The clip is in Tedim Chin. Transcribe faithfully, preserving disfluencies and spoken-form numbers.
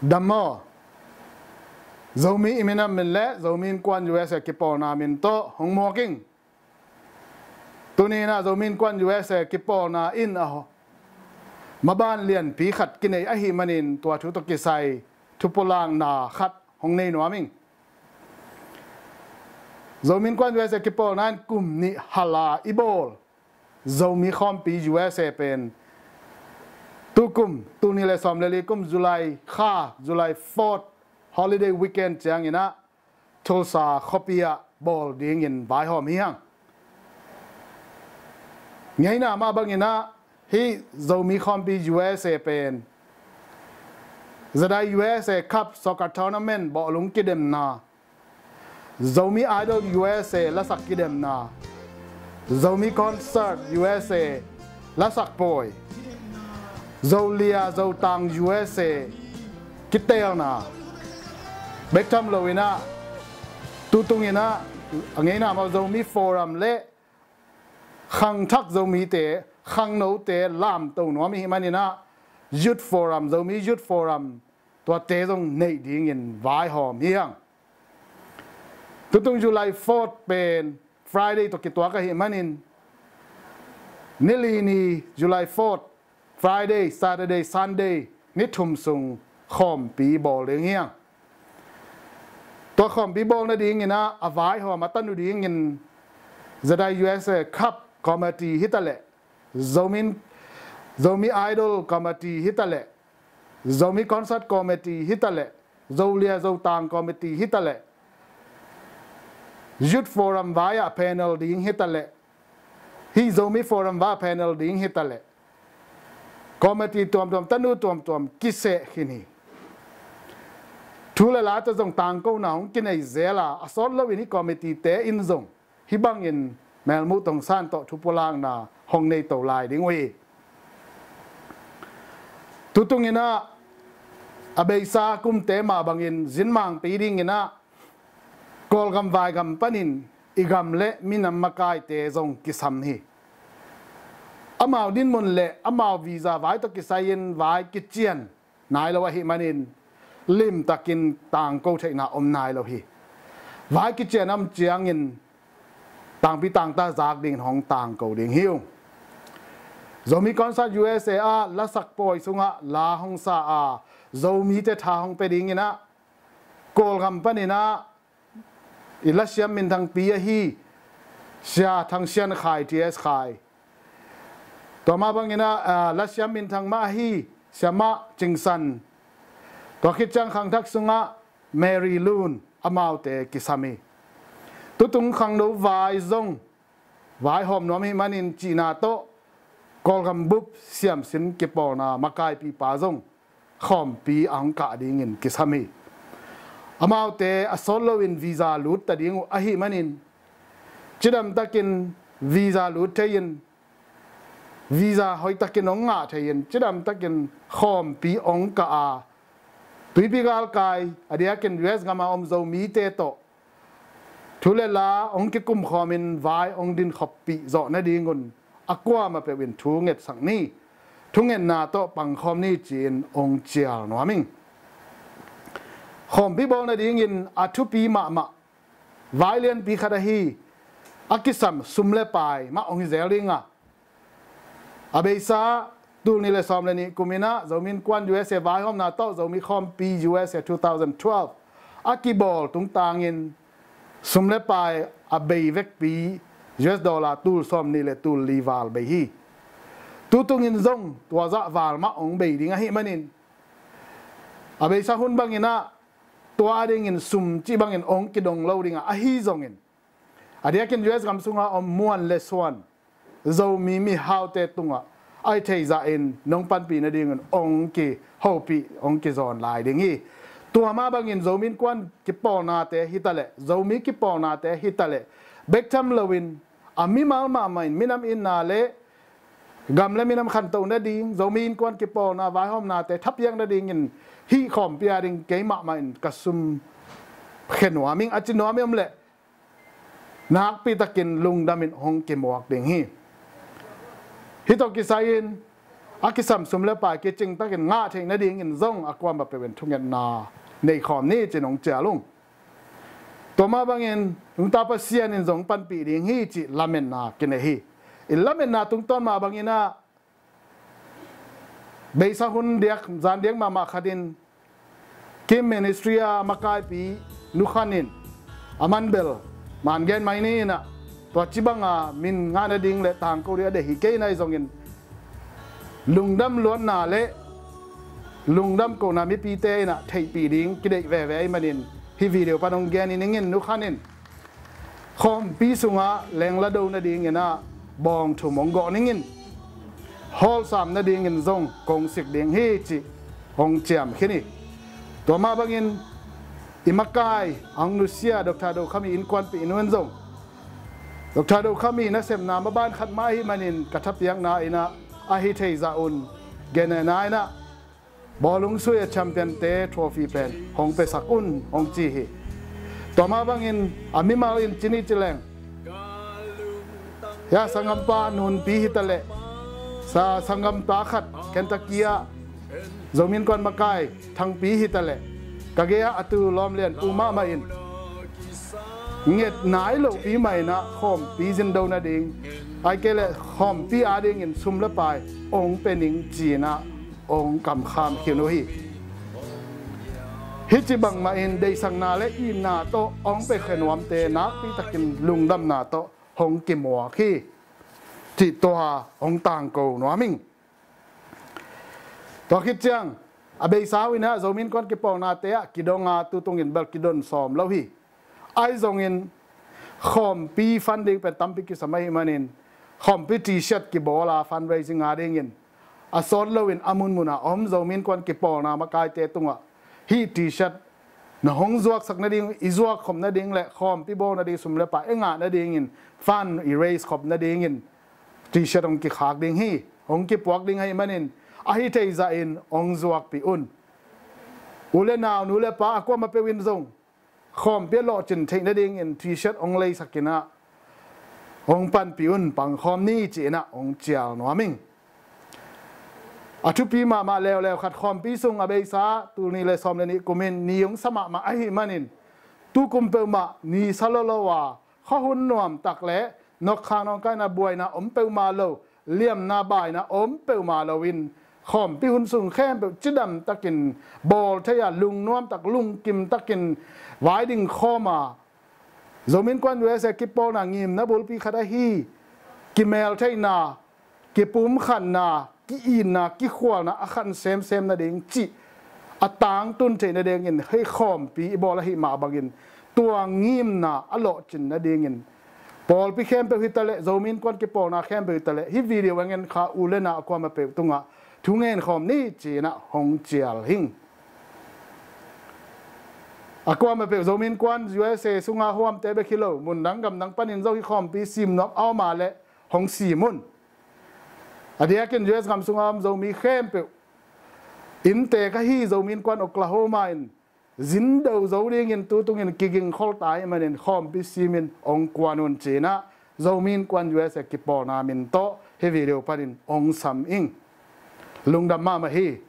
Dam maw? Zomi i minam min le Zomi Innkuan U S A kipawlna min tawh hong muak ing. Tuni in ah Zomi Innkuan U S A kipawlna in a maban lianpi khat kinei ahih manin tua thu tawh kisai thupulakna khat hong nei nuam ing. Zomi Innkuan U S A kipawlna in kum nih hal a i bawl Zomi Khawmpi U S A pen tukum, tul nih le sawm le li kum July kha, July fourth holiday weekend ciangin ah Tulsa khuapi ah bawl dingin vaihawm hi hang. Ngeina mah bangin ah hih Zomi Khawmpi U S A pen Zedai U S A Cup Soccer Tournament bawlung kidemna, Zomi Idol U S A lasak kidemna, Zomi Concert U S A lasak pawi, Zolia Zotang U S A kiteelna, bek tham loin ah tutung in ah a ngeina mah Zomi Forum le khangthak Zomite, khangnote lamto nuam i hih manin ah Youth Forum, Zomi Youth Forum tuate zong neih dingin vaihawm hi hang. Tutung July fourth pen Friday tawh kituak ahih manin nili ni, July fourth, Friday, Saturday, Sunday, ni thum sung khawmpi bawl ding hi hang. Tua khawmpi bawl nadingin ah a vaihawm a tanu dingin Zedai U S A Cup Committee hi taleh, Zomi, Zomi Idol Committee hi taleh, Zomi Concert Committee hi taleh, Zolia Zotang Committee hi taleh, Youth Forum vai-ah panel ding hi taleh, hih Zomi Forum vai-ah panel ding hi taleh, committee tuamtuam, tanu tuamtuam kiseh khin hi. Thu le la tawh zong tangkona hong kinei zel a, a sawt loin hih committee-te in zong hih bangin Melmuh Tongsan tawh thupulakna hong nei to lai ding uh hi. Tutung in ah a beisa kumte mah bangin zinmangpi dingin ah Kawlgam vaigam panin i gam le minam makaite zong kisam hi. Amau dinmun le amau visa vai tawh kisai-in vai kician nai lo ahih manin limtakin tangko theihna om nai lo hi. Vai kician a om ciangin tangpi tangta zak dingin hong tangko ding hi ung. Zomi Concert U S A ah lasak pawi sungah la hong sa a, Zomite tha hong pia dingin ah Kawlgam panin ah i lasiam minthangpi ahi Sia Thang Sian Khai, T S Khai, tua mah bangin ah, ah, lasiam minthang mah ahi Sia Mah Cing San, tua khit ciang khangthak sungah Mary Lun, amaute kisam hi. Tutung khangno vai zong vaihawm nuam ahih manin cihna tawh Kawlgam bup siamsin kipawlna makaipipa zong khawmpi a hong kah dingin kisam hi. Amaute a sawt loin visa lut ta ding uh ahih manin cidamtakin visa lut thei-in, visa hoihtakin hong ngah thei-in, cidamtakin khawmpi hong kah a, tuipi galkai a diakin U S gam a om Zomite tawh thu le la hong kikumkhawmin vai hong din khoppih zawh nadingun a kuamah peuhin thu ngetsak ni, thungetna tawh pangkhawm ni ci-in hong cial nuam ing. Khawmpi bawl nadingin a thupi mahmah vai lianpi khat ahi a kisam sum le pai mah hong hi zel ding a, a beisa tul nih le sawm le nih kum in ah Zomi Innkuan U S A vaihawmna tawh Zomi Khawmpi U S A two thousand twelve a kibawl tungtangin sum le pai a bei vekpi U S dollar tul sawm nih le tul li val bei hi. Tutungin zong tua zah val mah hong bei ding ahih manin a beisa hun bangin ah tua a dingin sum cih bangin hong kidong lo ding a, ahi zongin a diakin U S gam sunga om muan le suan Zomi mihaute tungah a hih theih zahin nong panpih nadingun hong kihopih, hong kizawn lai ding hi. Tua mah bangin Zomi Innkuan kipawlnate hi taleh, Zomi kipawlnate hi taleh, bek tham loin a mimal mahmah in minam itna le gam le minam khantoh nading, Zomi Innkuan kipawlna vaihawmnate thapiak nadingin hih khawmpi a ding kei mahmah in ka sum khia nuam ing a ci nuam i om leh nakpitakin lungdamin hong kimuak ding hi. Hih tawh kisai-in a kisam sum le pai kicing takin ngah theih nadingin zong a kuamah peuh in thungetna nei khawm ni ci-in hong cial ung. Tua mah bangin nungta Pasian in zong panpih ding hi cih lametna kinei hi. I lametna tungtawn mah bangin ah beisa hun diak, zan diak mahmah khatin Kim Ministry a makaipi Nu Khan in a man bel man gen mai ni in ah, tua ci banga min ngah nading le tangko ding a deih hi kei in ah, ahi zongin lungdam luatna le lungdam kohna mipite in ah theihpih ding kideih veve ahih manin hih video pan hong gen ning in. Nu Khan in khawmpi sungah lengla do nadingin ah bawng thum hong gawh ning in, hall sam nadingin zong kong sik ding hi cih hong ciam khin hi. Tua mah bangin i makai a hong nusia Doctor Do Kham i innkuanpih nu in zong, Doctor Do Kham i nasepna maban khat mah ahih manin ka thapiakna in ah ahi thei zah un, genena in ah bawlung sui a champion-te trophy pen hong pesak un hong ci hi. Tua mah bangin a mimal in ci ni ci leng, hia sanggampa Nunpi hi ta leh, sa sanggampa khat Kentucky ah Zomi Innkuan makai Thangpi hi ta leh, ka gei ah a tu lawmlian pu mahmah in nget nai lohpi mah in ah khawmpi zin do nading, ahih kei leh khawmpi adingin sum le pai hong pia ning ci-in ah hong kamkham khin uh hi. Hih ci bangmah in deihsakna le itna tawh hong pia khia nuamte nakpi takin lungdamna tawh hong kimuak hi cih tua hong tangko nuam ing. Tua khit ciang a beisa uh in ah Zomi Innkuan kipawlnate ah kidong a, tu tungin bel kidon sawm lo hi. Ahi zongin khawmpi fund ding pen tampi kisam ahih manin khawmpi T-shirt kibawl a, fundraising adingin a sawt loin a munmun a om Zomi Innkuan kipawlna makaite tungah hih T-shirt na hong zuaksak nading, i zuak khop nading le khawmpi bawl nading sum le pai i ngah nadingin, fund i raise khop nadingin T-shirt hong kikhak ding hi, hong kipuak ding ahih manin ahi thei zahin hong zuakpih un. U le nau, nu le pa a kuamah peuh in zong khawmpi a lawhcin theih nadingin T-shirt hong leisak in ah hong panpih un, pangkhawm ni ci-in ah hong cial nuam ing. A thupi mahmah leuleu khat, khawmpi sung a beisa tul nih le sawm le nih kumin ni hong sa mahmah ahih manin tukum peuhmah ni sa lolo a, khuahun nuamtak le nawkkhak nawngkaina buaina om peuhmah lo, liamna baina om peuhmah loin khawmpi hun sung khempeuh cidamtakin bawl thei a, lungnuamtak lungkimtakin vai ding khawm a, Zomi Innkuan U S A kipawlna ngimna bulpi khat ahi kimeltheihna, kipumkhatna, ki-itna, kikhualna a khan semsem nading cih a tangtun theih nadingin hei khawmpi i bawl ahih mah bangin tua ngimna a lawhcin nadingin pawlpi khempeuh hi ta leh, Zomi Innkuan kipawlna khempeuh hi ta leh, hih video a ngen kha u le nau a kuamah peuh tungah thu ngen khawm ni ci-in ah hong cial hing. A kuamah peuh Zomi Innkuan U S A sunga huamte bek hi lo, mundang gamdang panin zong hih khawmpi simnuam a om a leh hong sim un. A diakin U S gam sunga om Zomi khempeuh, inntek ahi Zomi Innkuan Oklahoma in zin do zo dingin tu tungin kigingkhol ta ahih manin khawmpi simin hong kuan un ci-in ah Zomi Innkuan U S A kipawlna min tawh hih video panin hong sam ing. Lungdam mahmah hi.